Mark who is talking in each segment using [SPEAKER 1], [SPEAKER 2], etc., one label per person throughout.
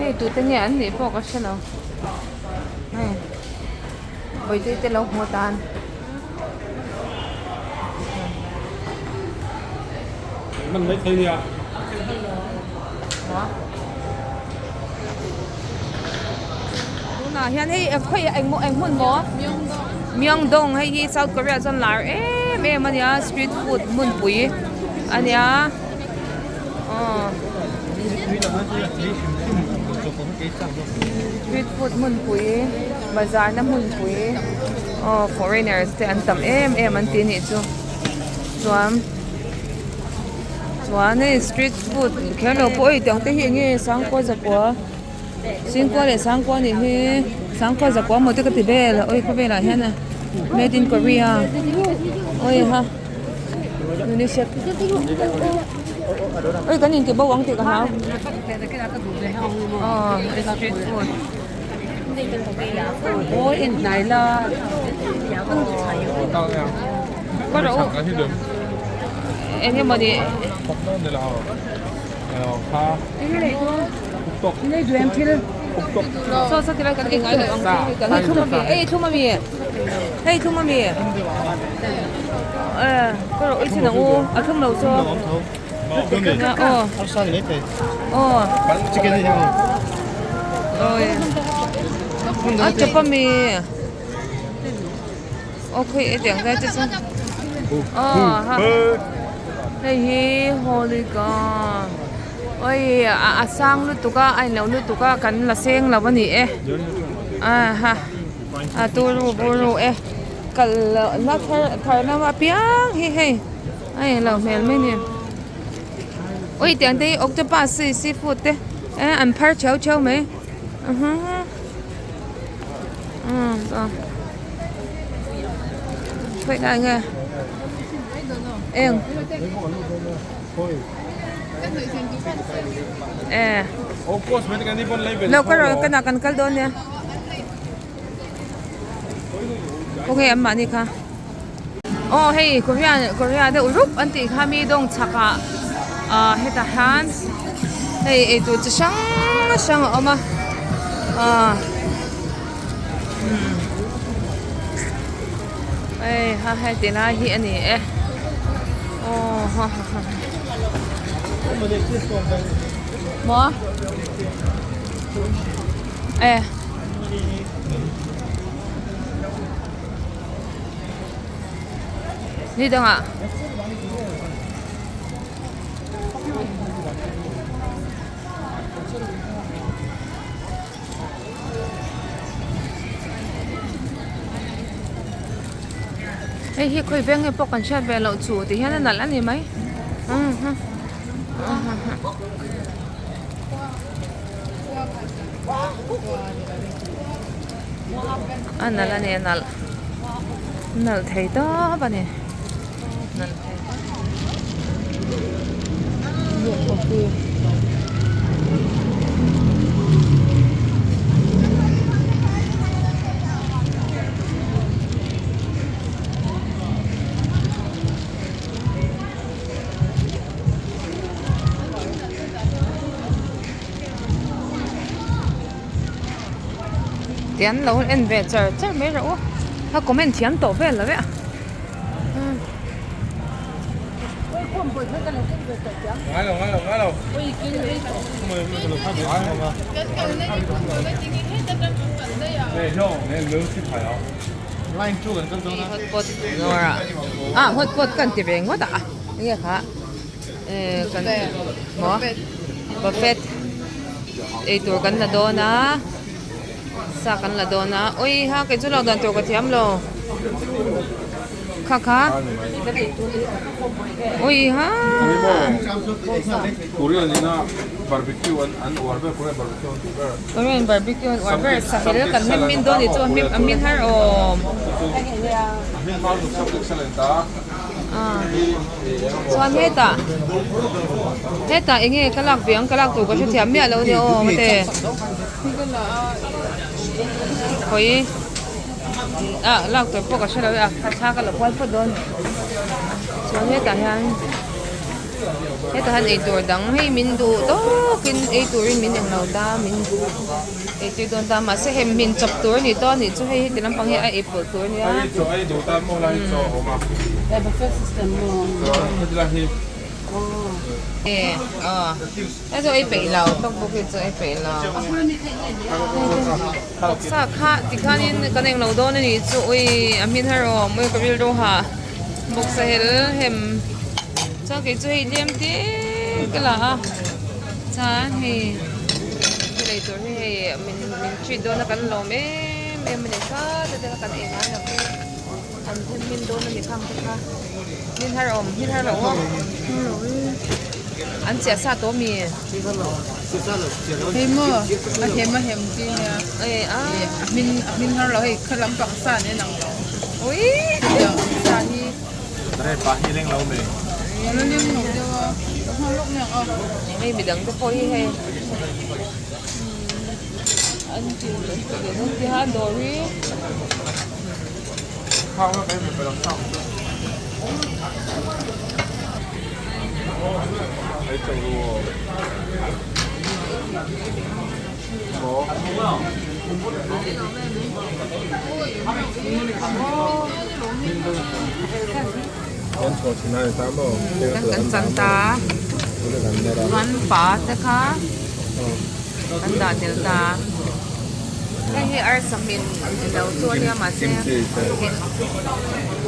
[SPEAKER 1] Hei tute nge an nih pawh ka hre lo. Hei bawihte te lo hmu atan.
[SPEAKER 2] Man mai thei nia.
[SPEAKER 1] Tunah hian hei khawi eng eng hmun maw? Myeongdong hei hi South Korea chuan lar em em a nia street food hmunpui a nia aw street food hmunpui bazar na hmunpui aw foreigners te an tam em em an ti anih chu chuan. Chuan hei street food kher lo pawh hei tiang te hi eng nge sangkua zakua singkua leh sangkua nih hi sangkua zakua maw te ka ti vel awi khawvelah hian a made in korea awi ha unicef awi kan inti bo ang tih ka hlau aw street food. Eng emaw ni saw saw tilai kan ei ngai lo ang chu hei thlum ami hei thlum ami hei thlum ami e ka rawh i chin ang u a thlum lo saw aw aw a chawp ami. Aw khawi e tiang zai te chu aw ha hei hi holy god oi a sang lutuk a a inlo lutuk a kan la seng lo a ni e a ha a turu buru e kal lohna thar thar na apiang hi hei a inlo hmel mai a ni oi tiang te hi octopus seafood te an phar theu theu mai. Khawi lai nge eng e lo ka rawn ka nak an kal dawn nia khawnge an mahni kha aw hei korean korea deuh rup an tih kha mi dawng chhak ah ah hetah hian hei eitur chi hrang hrang a awm a ah umm hei ha hei ti lai hi a ni e aw ha ha ha maw e. Ni dangah hei hi khawi veng nge pawh kan hriat ve loh chu ti hian a nalh a ni mai A nalh a ni a nalh nalh thei tawp a ni nalh thei coffee Ti an lo en ve char char mai rawh u a comment thiam tawh vel lo e a hotpot a hotpot kan ti ve ngawt a enge kha kan maw buffet eitur kan la dawn a sa kan la dawn a awi ha kei chu lo dan tur ka thiam lo kha kha awi ha
[SPEAKER 2] Korean ina barbecue an an uar ber Korean barbecue an tih ber
[SPEAKER 1] Korean barbecue an uar ber sahel kan hming min dawn ni chu a hming a min har awm
[SPEAKER 2] a hming har chu subject salen ta
[SPEAKER 1] Chuan hetah hetah eng nge ka lak ve ang ka lak tur ka hrethiam miah lo nia aw mate khawi ah lak tur pawh ka hrelo e a thla ka la kual phawt dawn chuan hetah hian. Hetah hian eitur dang hei min duh tawkin ei turin min englo ta min ei tir dawn ta mahse hei min chawp tur a ni tawh a nih chu hei heti lampang hi a ei pawlh tur a nia. Hei chu ei peih lo tawkbawk hi chu ei peih lo. Vawksa kha tikhanin kan englo dawn a nih chu ui a hmin har awm ui ka rilru hah vawksa hel hem chuan kei chu hei tlem te ka la a chuan hei thil ei tur hi hei min min treat dawn a kan lawm em em a ni kha te te kha kan ei ngai lo te an them hmin dawn a ni khang te kha hmin har awm hmin har lo aw an chiah sa tawh ami.
[SPEAKER 3] Hei maw a hem a hem chi nia a hmin a hmin har lo hei kha lampang sa nen ang lo hetiang ang sa hi a la leng lo deuh a ka nghal lawk nia ang a.
[SPEAKER 1] Hei midang te pawh hi hei an ti an ti ve dawn ti ha dawr hi. Kan chan ta chuan pa te kha an dah tel ta hei hi arsa hmin ilo chu a nia mahse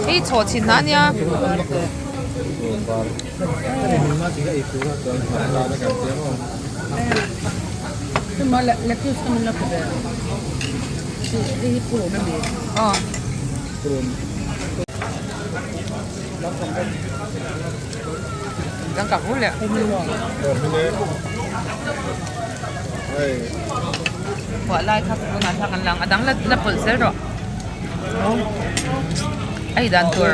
[SPEAKER 1] hei chhawh chhin a nia. Puah lai kha tunah hian kan lang a dang la pawlh zel rawh a ei dan tur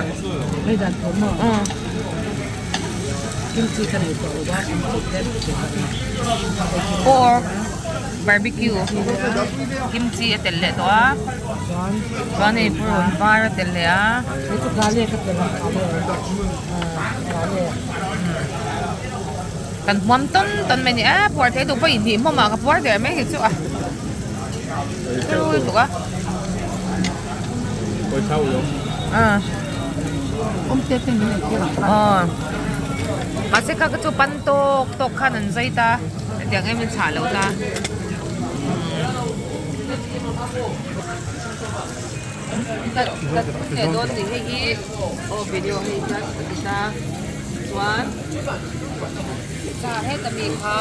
[SPEAKER 1] pork barbecue kimchi a tel leh tawh a chuan hei purun var a tel leh a. Kan hmuam tawn tawn mai a ni a puar thei duh pawh inhnih hmawm ah ka puar der mai hi chu a lutuk a aw mahse kha ka chu pan tawk tawk khan an zai ta hetiang em in chhah lo ta ka ka leh dawn ni hei hi aw video hei hian ka ti ta chuan. Sa heta mi kha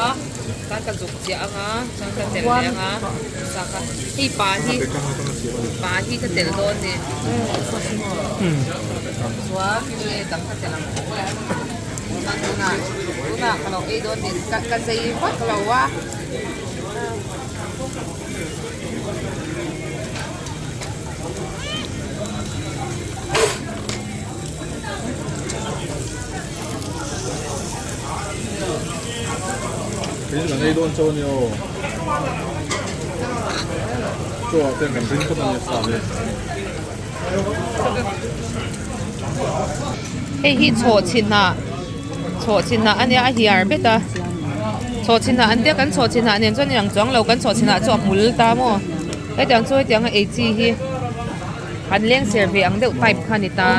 [SPEAKER 1] chuan ka zuk chiah anga chuan ka telh leh anga sa kha hei pa hi pa hi ka telh dawn ni chuan nge dang ka telh ang chuan tunah tunah ka lo ei dawn ni ka ka zei vak lo a.
[SPEAKER 2] Hei kan ei dawn chauh a ni aw. Chaw ah te kan ring phawt a nia sa hi.
[SPEAKER 1] Hei hi chhaw chhin ah chhaw chhin ah a nia a hiar bet a chhaw chhin ah an tia kan chhaw chhin ah nen chuan inang chuang lo kan chhaw chhin ah chu a hmul ta maw hetiang chu hetiang a ei chi hi. An leng ser ve ang deuh type kha a ni ta.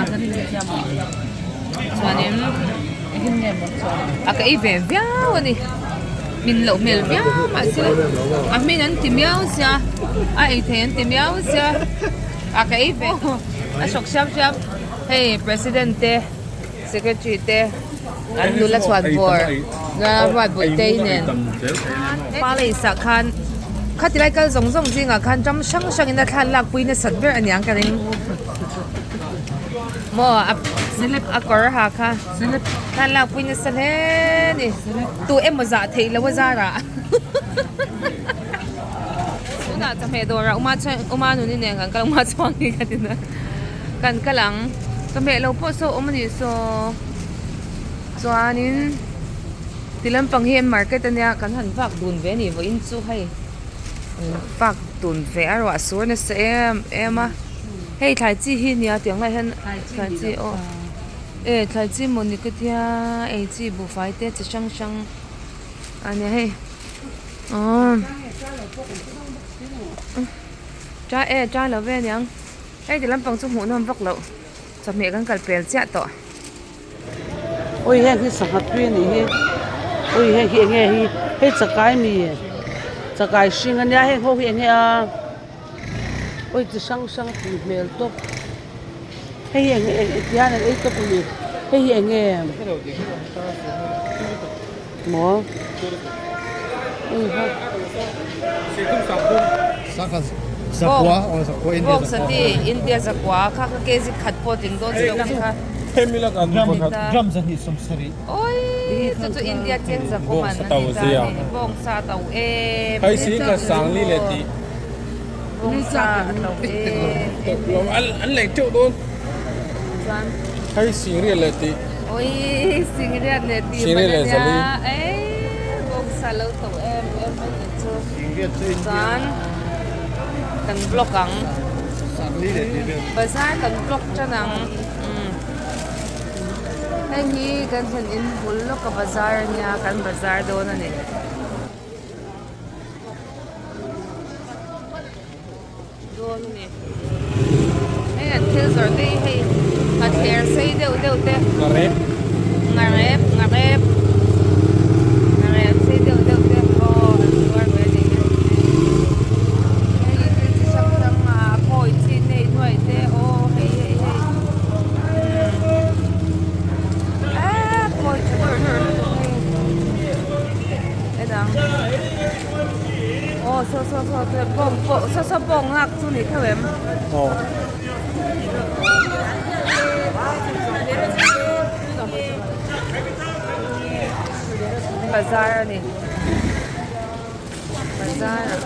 [SPEAKER 1] Chuanin a ka ei ve viau a ni. Min loh hmel viau mahse a hmin an ti miau sia a ei thei an ti miau sia a ka ei ve a hrawk hriam hriam hei president te secretary te an nula chhuat bawr nula ruat bawih te nen palace ah khan khati lai kal zawng zawng zingah khan ram hrang hrang in a thlan lak pui nasat ber a niang ka ring maw a a kawr ha kha thlan lak pui nasa hle ni tu emaw zah theih loh a zar ah tunah chawhmeh dawrah uma chuan uma nuni nen kan kal uma chuang hi ka ti na. Kan kal ang chawhmeh lo pawh saw awm a nih saw chuanin ti lampang hi an market ania kan han vak dun ve a ni vawiin chu hei an vak dun ve a ruah sur nasa em em a hei thlai chi hi nia tiang lai hian thlai chi aw. E thlai chi mawni ka tia ei chi buhfai te chi hrang hrang a nia hei aw cha e cha lo ve aniang hei ti lampang chu hmuh nawm vak loh chawhmeh kan kal pel chiah tawh.
[SPEAKER 4] Ui heng hi sangha tui a nih hi ui heng hi enge hi hei chakai mi chakai hring ania heng ho hi enge a ui chi hrang hrang a tui hmel tawp hei hi enge eng ti hian an ei tawp a ni hei hi enge maw ui ha.
[SPEAKER 1] Bawng sati India zakua kha kha kg khat pawh tling dawn si lo kha. Oi chu chu India cheng zakua man a ni ta a ni bawng sa to em bawng sa a to em chuan oi singriat leh tih man a nia ei bawng sa lo to em em a ni chu. Chuan kan vlog ang bazar kan vlog tan ang umm hei hi kan thlen in bul lawk a bazar a nia kan bazar dawn a ni. Dawn a ni hei an thil zawrh te hi hei a thler sei deuh deuh te ngarep ngarep ngarep sei deuh deuh te aw an zuar ve a ni hei thil chi hrang hrang a khawi chi nei nuaih te aw hei hei hei eee khawi tha deuh deuh lutuk hei en ang. Aw saw saw saw te bawng pawh saw saw bawng lak chu ni theuh em?
[SPEAKER 2] Aw.
[SPEAKER 1] Bazar a ni bazar ah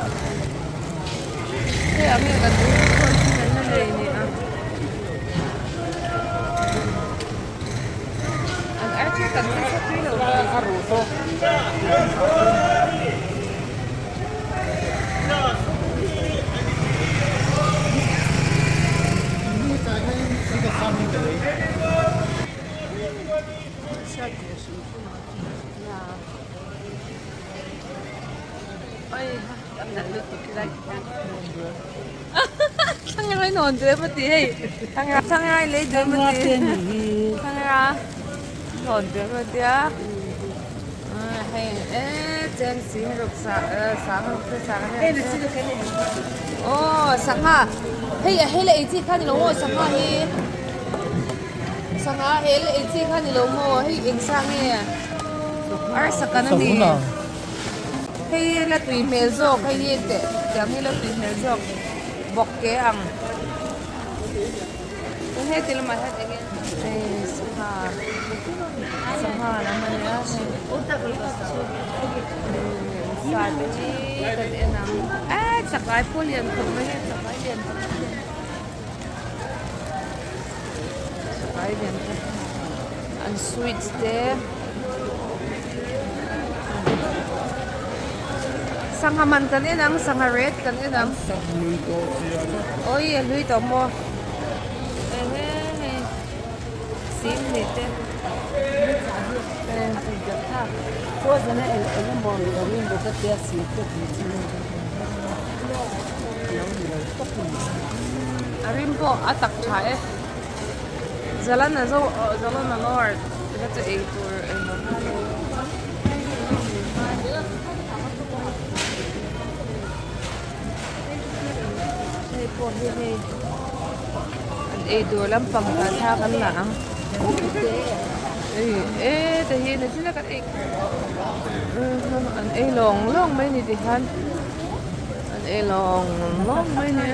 [SPEAKER 1] hei ang hi kan ui pawh hi an la nei ni a an ar chu kan nasa tui lo Hei e cheng sing ruk sa sang ruk te sang aw sangha hei hei la ei chi kha ni lo maw sangha hi sangha he la ei chi kha ni lo maw hei eng sa nge arsa kan a ni hei la tui hmel zawk hei hi teh tiang hi la tui hmel zawk bawk ke ang. Heti lamah hian eng nge hei sangha sangha lam a nia hei sa te hi kan en ang eh chakai pawh lian khawp mai hei chakai lian tak tak hi chakai lian tak an sweets te sangha man kan en ang sangha red kan en ang awi a hlui tawh maw enge hei sing ni te a rim pawh a tak tha e zalana zo zalana lord te chu ei tur englo Hei pawh hi hei an ei tur lampang ah thla kan la ang e te hi nachina kan ei an ei lawng lawng mai ni tikhan an ei lawng lawng mai ni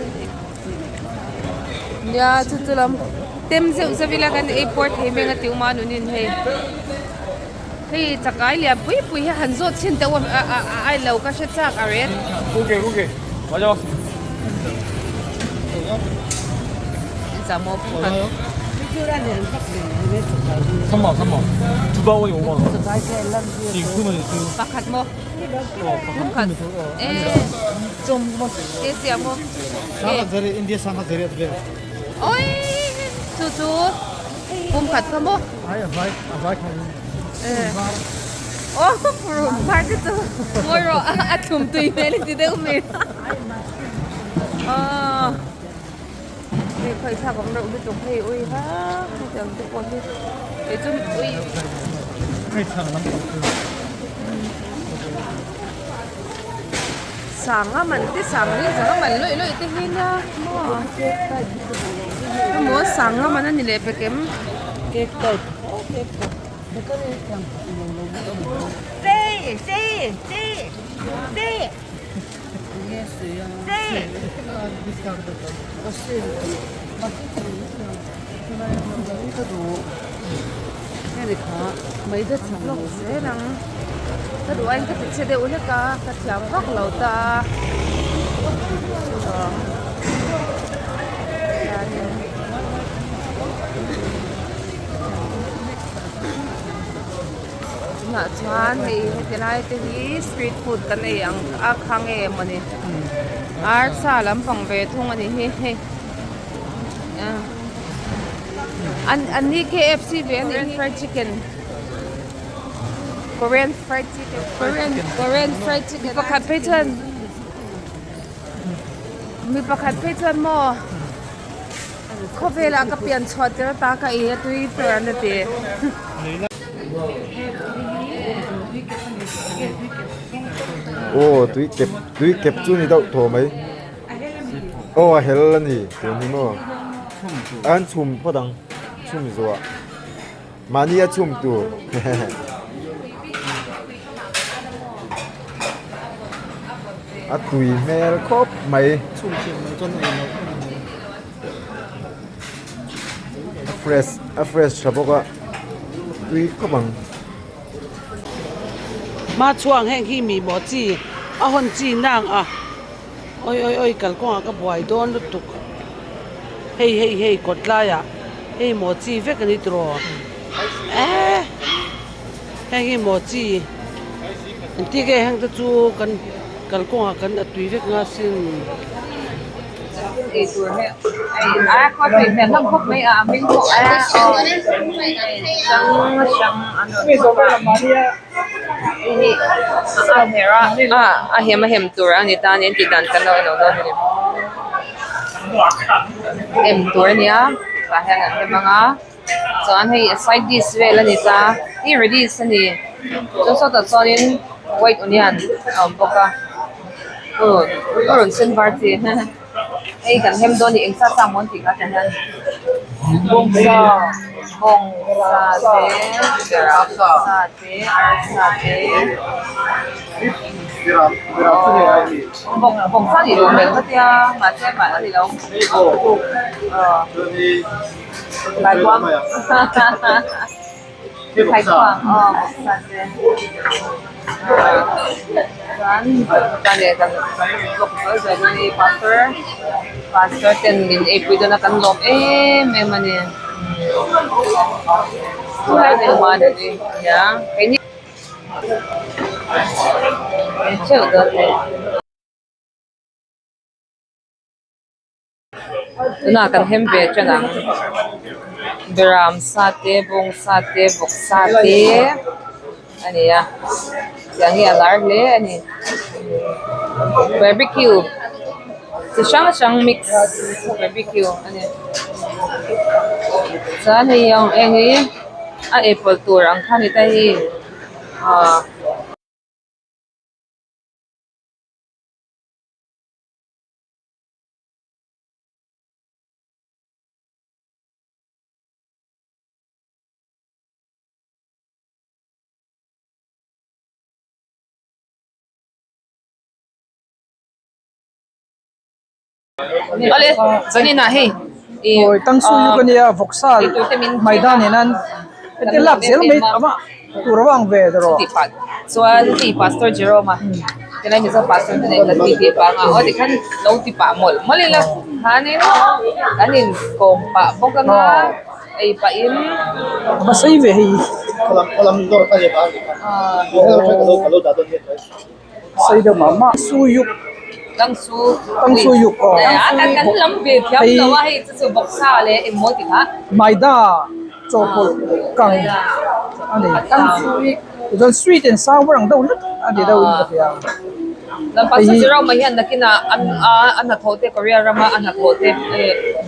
[SPEAKER 1] nia chu chu lam tem zeuh zeuh ila kan ei puar thei mai ang a ti awm a nunin hei. Hei chakai lian pui pui hi han zawt chhin teuh a a a ai lo ka hre chak a ret.
[SPEAKER 2] Okay okay 맞아.
[SPEAKER 1] Zamo pakhat.
[SPEAKER 2] 3만 3만 두 방울이 5만 원.
[SPEAKER 1] Pakhat maw? Pakhat. E. Ke siam maw?
[SPEAKER 5] India sangha zari at vel.
[SPEAKER 1] Oi chu chu. Hei Pum khat kha maw? Aw purun var te chu ngawi rawh a thlum tui hmel i ti deuh mai. Aw hei khawi thlak awm reuh lutuk hei ui ha hetiang te pawh hi kei chu ui. Sanga man te sangli sanga man lawih lawih te hi nia maw emaw sanga man a ni leh pek em.
[SPEAKER 4] Cake type
[SPEAKER 1] Vlog zel ang ka duh aiin ka ti chhe deuh hlek a ka thiam vak lo ta a tunah chuan hei heti lai te hi street food kan ei ang a kha nge mawni arsa lampang ve thung a ni hi hei. An an ni KFC ve a nih hi fried chicken Korean fried chicken Korean Korean fried chicken mi pakhat phei chuan mi pakhat phei chuan maw khawvelah ka pian chhuah tir ata ka ei a tui tur an a ti.
[SPEAKER 5] Aw tui kep tui kep chu ni deuh thaw mai. Aw a hel a ni tun hi maw an chhum phawt ang chhum zuah mahni a chhum tur a tui hmel khawp mai a fresh a fresh tha bawk a tui khawp ang.
[SPEAKER 4] Hma chhuang heng hi mi maw chi a hawn chi nang a. Oi oi oi kalkawngah ka buai dawn lutuk hei hei hei kawt laiah hei maw chi vek a ni tiraw eee heng hi maw chi engtin nge heng te chu kan kalkawngah kan a tui vek nga sin.
[SPEAKER 1] A her a a hem a hem tur a ni ta a ni an tih dan kan lo en lo dawn a ni hem tur a nia tah hian an hem ang a chuan hei a side dish vel a ni ta hi radish a ni chuan sawtah chuanin white onion a awm bawk a purun purun sen var chi hei kan hem dawn a ni eng sa sa maw an tih kha tah hian bawngsa bawngsa te sa te arsa te bawng bawngsa nih duh hmel ka tia mahse mah a ni lo kaikuang kaikuang aw bawngsa te chuan chuan leh kan vlog zel zel dawn a ni pastor pastor ten min eipui dawn a kan lawm em em a ni. Tunah kan hem ve tan ang beram sa te bawng sa te vawk sa te a ni a tiang hi a lar hle a ni barbecue chi hrang hrang mix barbecue a ni chuan hei ang eng hi a ei pawlh tur ang kha a ni ta hei ahh. Awle zanin ah hei ih
[SPEAKER 6] Awi tang su yu ka nia vawksa maida nen an heti lak zel mai a tur a vang ve tawh
[SPEAKER 1] chuti pah chuan hei pastor Jerome a helai mizo pastor te nen kan tih tih vang a aw tikhan lo ti pah mawlh mawlh ila khanin kan inkawm pah bawk anga. Ei pahin
[SPEAKER 6] va sei ve hei sei deuh mah mah su yuk
[SPEAKER 1] tang su
[SPEAKER 6] tang su yuk aw
[SPEAKER 1] a kan kan lam ve thiam lo a hei chu chu bawksa leh eng maw ti kha
[SPEAKER 6] maida. chawhpawlh kang a ni tichuan sweet and sour ang deuh hlek a ni deuh in ka hria.
[SPEAKER 1] Pastor Jerome hian nakinah an a a hnathawh te Korea rama a hnathawh te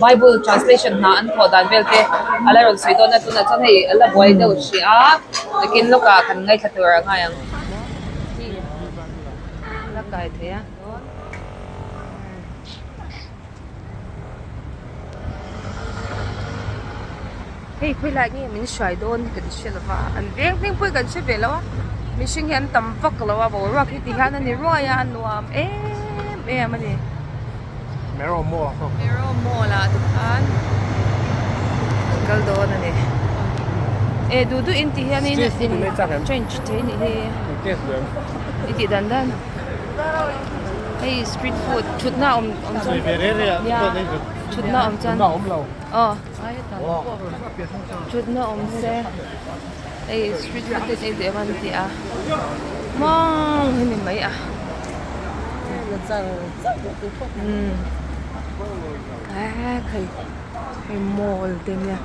[SPEAKER 1] Bible translation hna an thawh dan vel te a la rawn sawi dawn a tunah chuan hei a la buai deuh hrih a nakin lawkah kan ngaithla tur a ngai ang. La kai thei a. Hei khawilai nge min hruai dawn hi kan hre lo va an veng hming pawh hi kan hre ve lo a mihring hi an tam vak lo a boruak hi ti hian a ni ruai a a nuam em em a ni.
[SPEAKER 2] Mero Mall ah
[SPEAKER 1] Mero Mall ah te khan an kal dawn a ni. E duh duh in ti hian in change thei a nih hi i tih dan dan. Hei street food thutna awm awm chuan nia thutna awm chuan aw thutna awm se hei street food te chu ei duh em an ti a mawng hi ni mai a umm hei hei mall te nia.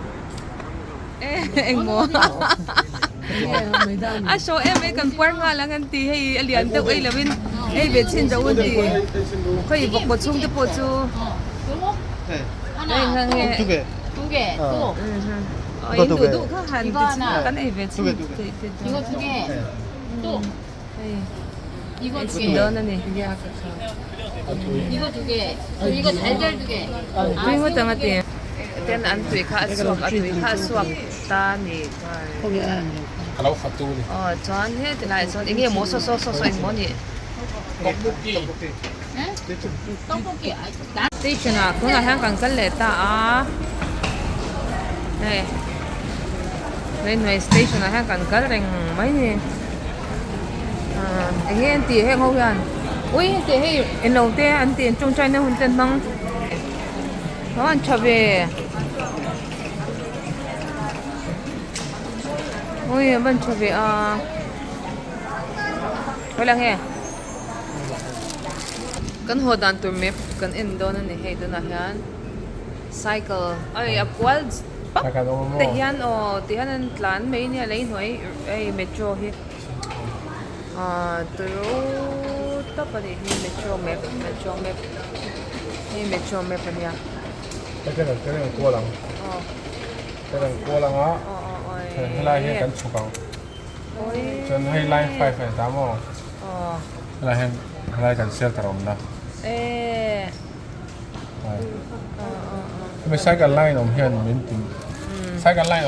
[SPEAKER 1] Engmaw a hrawh em mai kan puar nghal ang an ti hei a lian deuh ei lovin ei ve chhin ro an ti khawi vawk kaw chhung te pawh chu in duh duh kha han ti chhin a kan ei ve chhin theih te chu hei ei chhin dawn a ni tui ngawt ang a ti. Ten an tui kha a chhuak a tui kha a chhuak ta a ni aw chuan heti laiah chuan eng nge maw saw saw saw saw eng maw nih station ah tunah hian kan kal leh ta a hei railway station ah hian kan kal reng mai a ni eng nge an tih heng ho hian ui heti hei englo te an tih an tawngtai na hun te an hmang. Aw an tha ve ui a van tha ve a khawi lang nge kan haw dan tur map kan en dawn a ni hei tunah hian cycle ai a kual pap te hian aw ti hian an tlan mai nia lei hnuai hei metro hi ah turu tawp a nih hi metro map metro map. Hei metro map a nia.
[SPEAKER 2] Hei kan kan en kual ang.
[SPEAKER 1] Aw.
[SPEAKER 2] Kan en kual ang a.
[SPEAKER 1] Aw aw aw.
[SPEAKER 2] Helai hian kan chhuk ang.
[SPEAKER 1] Oi.
[SPEAKER 2] Chuan hei line 5 a ni ta maw?
[SPEAKER 1] Aw.
[SPEAKER 2] Helai hian helai kan shelter awm na.
[SPEAKER 1] Eh.
[SPEAKER 2] Hemi cycle line awm hian min ti cycle line.